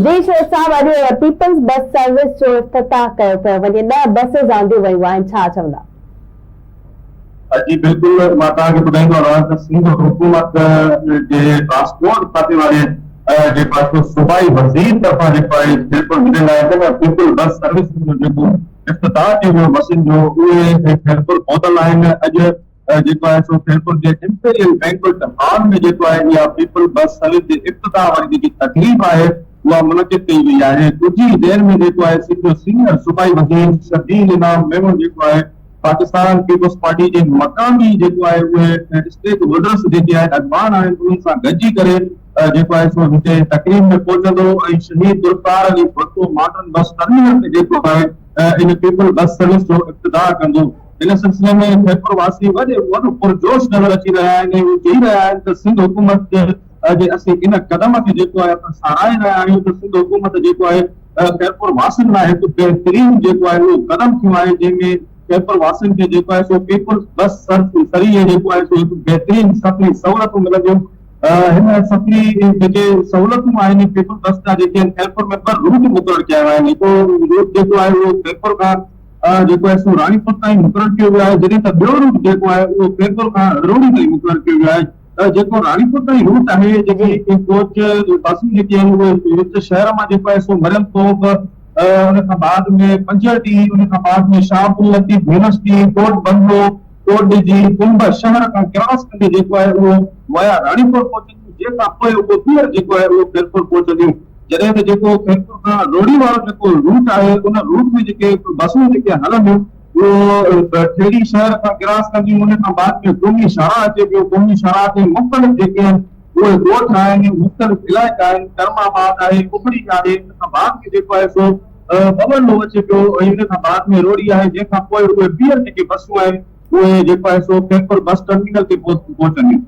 جي شيخ صاحب اڄ پيپلز بس سروس جو افتتاح ڪيو پيو وڃي ڏهه بسز آنديون ويون آهن ڇا چوندا؟ جي بلڪل مان توهان کي ٻڌائيندو هلان ته سنڌ حڪومت جي ٽرانسپورٽ کاتي واري جيڪو آهي سو صوبائي وزير طرفان جيڪو آهي خيرپور ضلعي لاء ڏهه پيپلز بس سروس جو جيڪو افتتاح ڪيو ويو بسن جو اهي خيرپور پهتل آهن اڄ جيڪو آهي سو خيرپور جي امپيريل بينڪوئٽ هال ۾ جيڪو آهي اها پيپلز بس سروس جي افتتاح واري جيڪي تقريب آهي اها منعقد ڪئي وئي آهي ڪجهه ئي دير ۾ جيڪو آهي سنڌ جو سينيئر صوبائي وزير شرجيل انعام ميمڻ جيڪو آهي پاڪستان پيپلز پارٽي جي مقامي جيڪو آهي اهي اسٽيڪ هولڊرس جيڪي آهن اڳواڻ آهن انهن سان گڏجي ڪري جيڪو آهي سو هتي تقريب ۾ پهچندو ۽ شهيد Zulfiqar Ali Bhutto modern bus terminal تي جيڪو آهي ان پيپلز بس سروس جو افتتاح ڪندو. ان سلسلي ۾ خيرپور واسي وڏي وڏو پرجوش نظر اچي رهيا آهن ۽ هو چئي رهيا آهن ته سنڌ حڪومت جي اسين ان قدم کي جيڪو آهي اسان ساراهي رهيا آهيون ته سنڌ حڪومت جيڪو آهي خيرپور واسين لاء هڪ بهترين جيڪو آهي اهو قدم کنيو آهي جنهن ۾ خيرپور واسين کي جيڪو آهي سو پيپلز بس ذريعي جيڪو آهي سو هڪ بهترين سفري سهولتون ملنديون هن سفري جيڪي سهولتون آهن پيپلز بس جا جيڪي آهن خيرپور ۾ ٻه روٽ مقرر ڪيا ويا آهن هڪ روٽ جيڪو آهي اهو خيرپور کان جيڪو آهي سو راڻيپور تائين مقرر ڪيو ويو آهي جڏهن ته ٻيو روٽ جيڪو آهي اهو خيرپور کان روهڙي تائين مقرر ڪيو ويو آهي ته جيڪو راڻيپور تائين روٽ آهي جيڪي ڪوچ بسون جيڪي آهن اهي وچ شهر مان جيڪو آهي سو مريم توب ان کان بعد ۾ پنجهٽي ان کان بعد ۾ شاهه عبداللطيف يونيورسٽي ڪوٽ بنگلو ڪوٽ ڏجي ڪنب شهر کان ڪراس ڪندي جيڪو آهي اهو ويا راڻيپور پهچنديون جنهن کان پوء اهو ٻيهر جيڪو آهي اهو خيرپور پهچنديون جڏهن ته جيڪو خيرپور کان روهڙي وارو جيڪو روٽ آهي ان روٽ ۾ جيڪي بسون جيڪي هلنديون اهو ٺيڙهي شهر کان ڪراس ڪنديون ان کان بعد ۾ قومي شاهراهه اچي پيو قومي شاهراهه تي مختلف جيڪي آهن اهي ڳوٺ آهن مختلف علائقا آهن ڪرم آباد آهي اڀڙي آهي ان کان بعد ۾ جيڪو آهي سو ٻٻرلو اچي پيو ۽ ان کان بعد ۾ روهڙي آهي جنهن کان پوء اهي ٻيهر جيڪي بسون آهن اهي جيڪو آهي سو خيرپور بس ٽرمينل تي پهچنديون.